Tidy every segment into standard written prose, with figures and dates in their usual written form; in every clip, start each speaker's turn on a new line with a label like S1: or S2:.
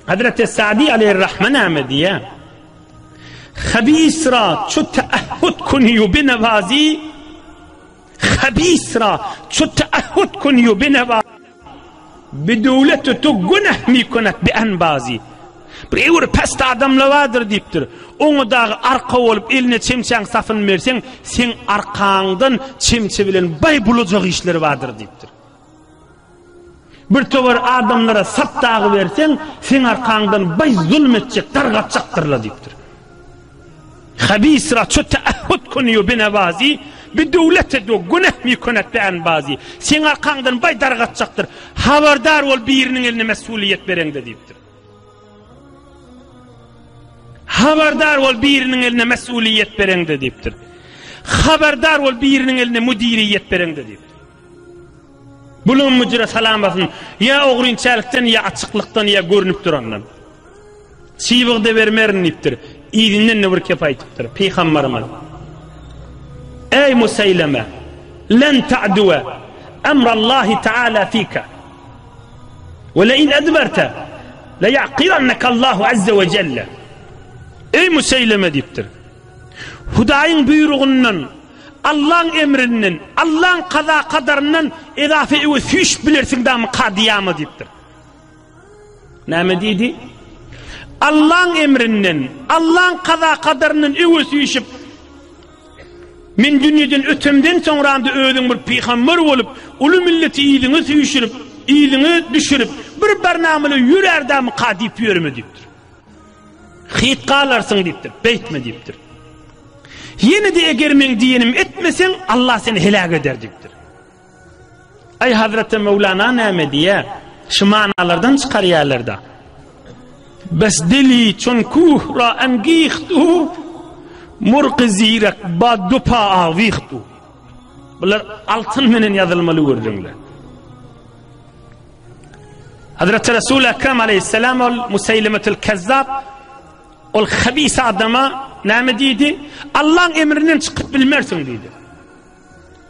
S1: Hazreti Sa'di aleýhir-Rahme näme diýýär? Habis ra çu teahhud kunýu binewazi Habis ra çu teahhud kunýu binewazi Bidöwleti tu günah mikunat bi anbazi Bir öwür pest adamlar bardyr diýipdir. Oňa dagy arka bolup eline çemçäň sapyny berseň, seň arkaňdan çemçe bilen baý bulajak işleri bardyr diýipdir. Bir towar adamlara sap dagy berseň, seň arkaňdan baý zulum etjek, dargatjakdyrlar diýipdir. Habis ra ço teahhud kunýu binewazi, bi döwlete do güneh mi könet bi anbazi. Seň arkaňdan baý dargatjakdyr. Habardar bol biriniň eline mesuliýet bereňde diýipdir. Habardar bol biriniň eline mesuliýet bereňde diýipdir. Habardar bol biriniň eline müdiriýet bereňde diýipdir. Buluň müdire salam basyn, ýa ogrynçälikden, ýa açyklykdan, ýa görnüp durandan. Çybygda bermerin diýipdir. Yzyndan-da bir kep aýdypdyr. Pygamberimiz. Eý Museýleme, len ta'duwe emrallahi taala fika. We le in edberte le ya'kirannaka Allahu azze we celle. Eý Museýleme diýipdir. Hudaýyň buýrugyndan Allaň emrinden, Allaň kaza-kadaryndan edafe öwe süýşüp bilersiň damy kadyýama diýipdir. Näme diýdi? Allaň emrinden, Allaň kaza-kadaryndan öwe süýşüp, men dünýeden ötemden soňra-da özüň bir pygamber bolup, uly milleti yzyňa süýşürip, yzyňa düşürip, bir barnamyly ýörär damy ka diýip ýörme diýipdir. Hyt galarsyň diýipdir, beýtme diýipdir. Ýene-de eger meň diýenimi etmeseň, Allah seni heläk eder diýipdir. Aý Hazreti Möwlana näme diýýär? Şu manalardan çykarýarlar-da. Bes dili çun kuh ra engihtu murqi zirek ba dupa awihtu. Bular altyn menen ýazylmaly gürrüňler. Hazreti Resul Ekrem aleyhisselam ol Museýlemetül Kezzap ol habis adama näme diýdi? Allaň emrinden çykyp bilmersiň diýdi.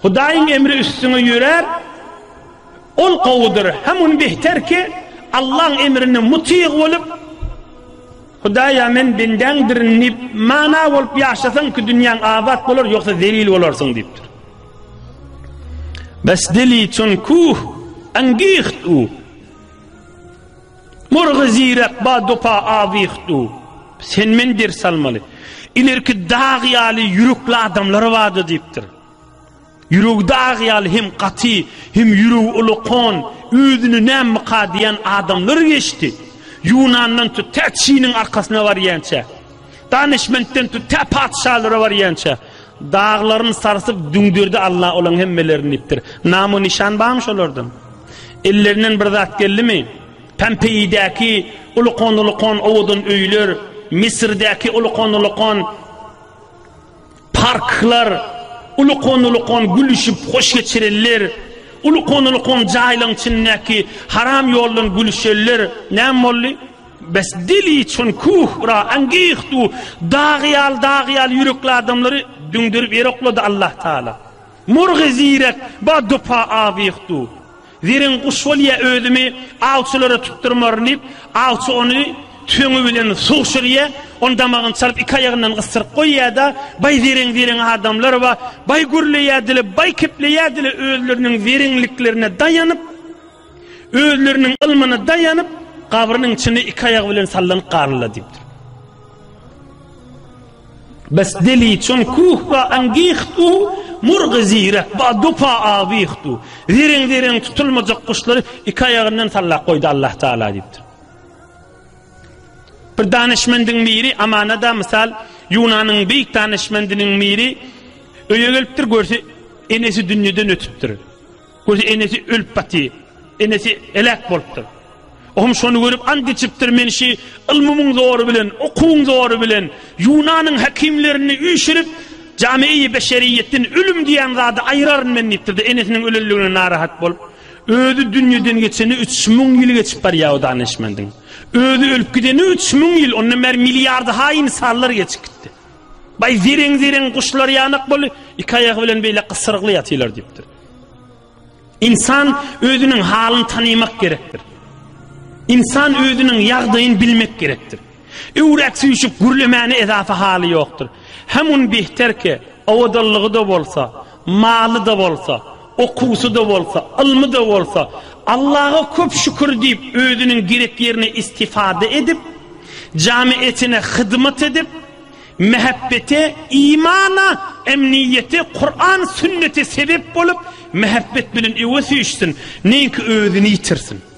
S1: Hudaýyň emri üstüňe ýörär. Ol gowudyr. Hem un behter ki Allaň emrine mutyg bolup Hudaýa men bendäňdirin diýip mana bolup ýaşasaň ki dünýäň abat bolar ýogsa zelil bolarsyň diýipdir. Bes dili çun kuh angiht u. Murgy zirek ba dopa awiht u. Sen men ders almaly. Ilerki dag ýaly ýürekli adamlar bardy diýipdir. Ýüregi dag ýaly hem gaty, hem ýüregi ulakon, özüni nämika diýen adamlar geçdi. Ýunandan tut tä Çiniň arkasyna barýança. Danyşmentden tut tä patyşalara barýança. Daglaryny sarsyp düňderdi Alla olaň hemmelerini diýipdir. Namu-nyşan barmy şolardan? Ellerinden bir zat geldimi? Pompeýidäki ulukon-ulukon owadan öýler, Müsürdäki ulukon-ulukon parklar, ulukon-ulukon gülüşip hoş geçirenler, ulukon-ulukon jaýlaryň içindäki haram ýoldan gülüşenler näme boldy? Bes dili çün kuh ra angihtu dag ýaly dag ýaly ýürekli adamlary düňderip ýere oklady Allah Taala. Murgy zirek ba dupa awihtu. Zereň guş bolýa özümi awçylara tutdurmaryn diýip, awçy ony tüfeňi bilen sugşurýa, ony damagyny çalyp iki aýagyndan gysdyryp goýýa-da, baý zereň-zereň adamlar ba, baý gürleýädile, baý kepleýädile özleriniň zereňliklerine daýanyp, Özleriniň ylmyna daýanyp, gabrynyň içinde iki aýagy bilen sallanyp galdylar diýipdir. Bes deli çun kuh ba angihtu murgy zirek ba dupa awihtu. Zereň-zereň tutulmajak guşlary iki aýagyndan sallap goýdy Allah Taala diýipdir. Bir danyşmendiň biri amanada mysal Ýunanyň beýik danyşmendiniň biri öýe gelipdir görse enesi dünýeden ötüpdir. Görse enesi ölüp baty. Enesi heläk bolupdyr. Ohm şony görüp ant içipdir, men şi ylmymyň zory bilen, okuwyň zory bilen Ýunanyň häkimlerini üýşürip, jamiýi beşeriýetden ölüm diýen zady aýyraryn men diýipdir-de, enesiniň ölenligine narahat bolup, özi dünýeden geçeni 3000 ýyl geçip barýar o danyşmendiň. Özi ölüp gideni 3000 ýyl, ondan bäri milliardy-ha ynsanlar geçip gitdi. Baý zereň-zereň guşlar ýanak boldy, iki aýagy bilen beýle gysyrykly ýatylar diýipdir. Ynsan özüniň halyny tanymak gerekdir. Ynsan özüniň ýagdaýyny bilmek gerekdir. Öwräk süýşüp gürlemäne ezafa haly ýokdur. Hemun bihter ki, owadanlygy-da bolsa, maly-da bolsa, okuwsy-da bolsa, ylmy-da bolsa, Allaha köp şükür diýip özüniň gerek ýerine istifada edip, jamiýetine hyzmat edip, mähebbete, imana, emniýete, Kuran sünnete sebep bolup, mähebbet bilen öňe süýşsün, neňki özüni ýitirsin.